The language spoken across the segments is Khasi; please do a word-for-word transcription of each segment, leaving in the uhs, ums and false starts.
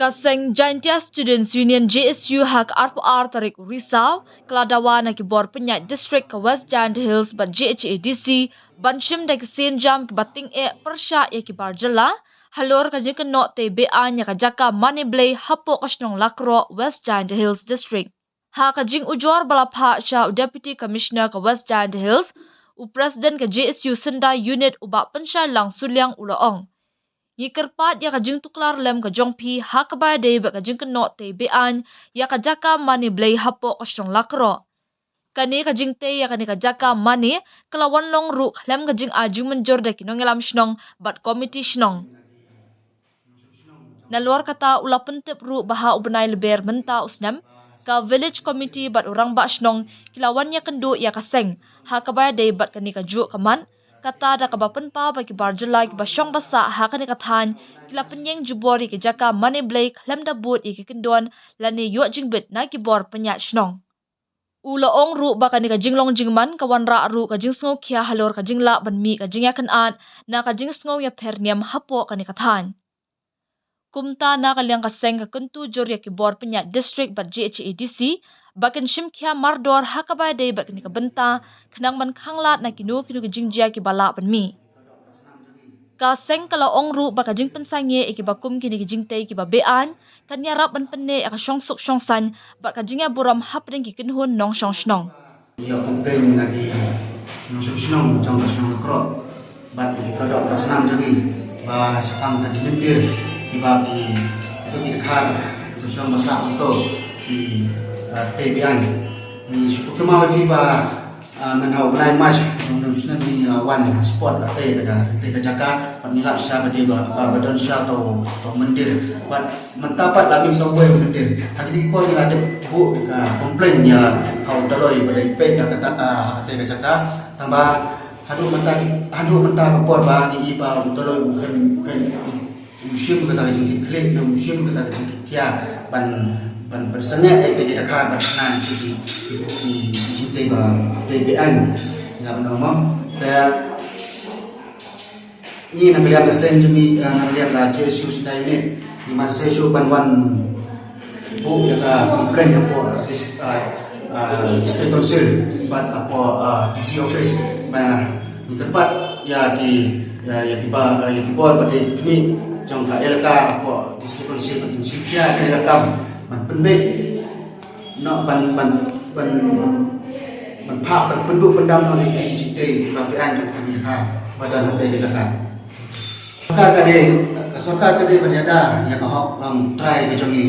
Ka seng Jaintia Students Union, J S U, ha ka arphew ar tarik u Risaw ka la dawa na ki bor pynïaid district ka West Jaintia Hills bad J H A D C ban shim da ki sienjam kiba tyngeh pyrshah ïa ki bar jylla halor ka jingkynnoh tei beaiñ ïa ka jaka mane blei hapoh ka shnong Lakroh, West Jaintia Hills District. Ha ka jingujor ba la phah sha u Deputy Commissioner ka West Jaintia Hills, u President ka J S U Synda Unit, u Bah Pynshailang Suliang, u la ong: Ngi kyrpad ïa ka jingtuklar lem ka jong phi ha kaba ïadei bad ka jingkynnoh tei beaiñ ïa ka jaka mane blei hapoh ka shnong Lakroh. Kane ka jingtei ïa kane ka jaka mane ka la wan long ruh khlem ka jingai jingmynjur da ki nongïalam shnong bad komiti shnong. Nalor kata, u la pyntip ruh ba ha u bnai Lber mynta u snem, ka Village Committee bad u Rangbah Shnong ki la wan ïakynduh ïa ka seng ha kaba ïadei bad kane kajuh ka mat, kata da kaba pynpaw ba ki bar jylla kiba shong ba sah ha kane ka thaiñ ki la pynïeng jubor ïa ki jaka mane blei khlem da bud ïa ki kyndon lane ïoh jingbit na ki bor pynïaid shnong. U la ong ruh ba kane ka jinglong jingman ka wanrah ruh ka jingsngewkhia halor ka jinglah ban mih ka jingïakynad na ka jingsngew ïapher niam hapoh kane ka thaiñ. Kumta, na ka liang ka seng ka kyntu jur ïa ki bor pynïaid district bad J H A D C ba kin shim khia mardor ha kaba ïadei bad kane ka bynta, khnang ban khanglad na kino kino ki jingjia kiba lah ban mih. Ka seng ka la ong ruh ba ka jingpynsangeh ïa kiba kum kine ki jingtei kiba beaiñ kan ïarap ban pynneh ïa ka shongsuk shongsaiñ bad ka jingïaburom hapdeng ki kynhun nongshong shnong. Ïa complain na ki nongshong shnong jong ka shnong Lakroh bad ki product product snam jong ngi ba shaphang ta ki lyntir kiba ki, ito ki dkhar kiba shong ba sah, ito ki, eh, tei beaiñ. Ngi shu kynmaw ïa phi ba, ah, mynta u bnai March jong u snem ngi la wan ha spot la tei ka ja-, tei ka jaka bad ngi lap sha ba dei ba, ah, ba don sha to, to myndir. Bad mynta pat la mih sa uwei u myndir. Ha kine ki por ngi la dep buh ka complain ïa ha u Dolloi ba dei peit ha kata, ah, ha kata ka jaka. Tangba haduh mynta, haduh mynta ka por ba ngi i ba u Dolloi u khein, u khein, u shim kata ka jingkitkhlieh, u shim kata ka jingkitkhia ban, ban, ban pynsangeh ïa kita ki dkhar ban kynnan ki, ki, ki, ki jingtei ba, tei beaiñ. Ngi la ban ong mo. Te ngi na ka liang ka seng jong ngi, eh, na ka liang ka J S U Synda Unit, ngi man sa shu ban wan buh ïa ka complain hapoh dis-, eh, eh, District Council bad hapoh, eh, D C office. Ba ngi kyrpad ïa ki, ïa, ïa ki ba, ïa ki bor ba dei khmih jong ka elaka hapoh District Council ba kin shim khia kane ka kam ban pynbeit noh ban, ban, ban, ban phah, ban pynduh pyndam noh ïa ki jingtei kiba beaiñ jong ka dkhar ba don ha kata ka jaka. Sorkar ka dei, ka sorkar ka dei ban ïada ïa ka hok longtrai ka jong ngi.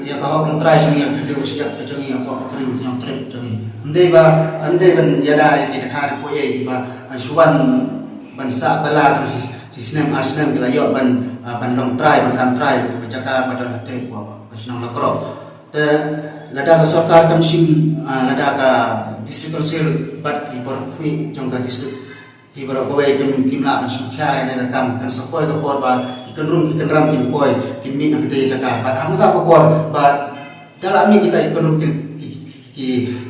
Ïa ka hok longtrai jong ngi, ïa ka khyndew ka shyiap ka jong ngi, ïa ka hok ka briew ka nongtrei jong ngi. Ym dei ba, ym dei ban ïada ïa ki dkhar kiba ïeit kiba, ah, shu wan ban sah bylla tang shi, shi snem ar snem ki la ïoh ban, ah, ban longtrai, ban kam trai ka jaka ba don ha kata ka shnong Lakroh. Te lada ka sorkar kam shim, ah, lada ka District Council bad ki bor khmih jong ka district, ki baroh kawei kim, kim lah ban shim khia ïa kane ka kam, kan sa poi ka por ba ki kynrum ki kynram kin poi, kin mih na kata ka jaka. Bad ha kata ka por ba da la mih kita ki kynrum ki, ki, ki,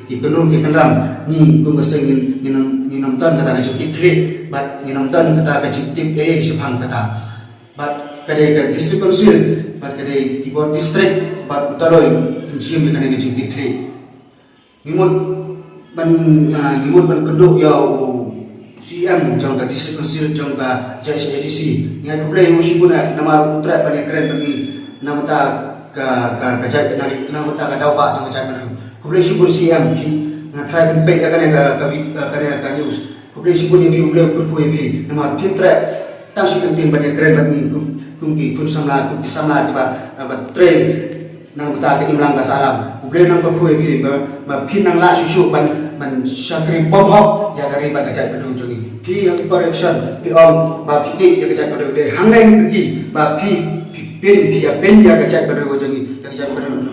ki kynrum ki kynram, ngi kum ka seng ngin, ngin ym, ngin ym don kata ka jingkitkhlieh bad ngin ym don kata ka jingtip ei ei shaphang kata. Bad ka dei ka District Council bad ka dei ki bor district bad u Dolloi kin shim ïa kane ka jingkitkhlieh. Ngi mut ban, ah, ngi mut ban kynduh ïa u C E M jong ka District Council jong ka J H A D C. Ngi ai khublei ïa u shibun, eh, namar u treh ban ïakren bad ngi na ka bynta ka, ka, ka jait, na, na ka bynta ka daw bah jong ka jaitbynriew. Khublei shibun C E M, phi, nga tharai phin peit ïa kane ka, ka vid-, ka, kane ka news. Khublei shibun ïa phi, U Blei u kyrkhu ïa phi namar phin treh tang shu kyntien ban ïakren bad ngi kum, kum ki khun samla, kum ki samla kiba, ah, ba trei na ka bynta ka imlang ka sahlang. U Blei un nang kyrkhu ïa phi ba, ba phin nang lah shuh shuh ban, ban shakri bymhok ïa ka ri bad ka jaitbynriew jong ngi. Phi ha ki por election phi ong ba phi ïeit ïa ka jaitbynriew, te hangne phi ïohi ba phi, phi pyn, phi ïa pyn ïa ka jaitbynriew jong ngi, ïa ka jaitbynriew.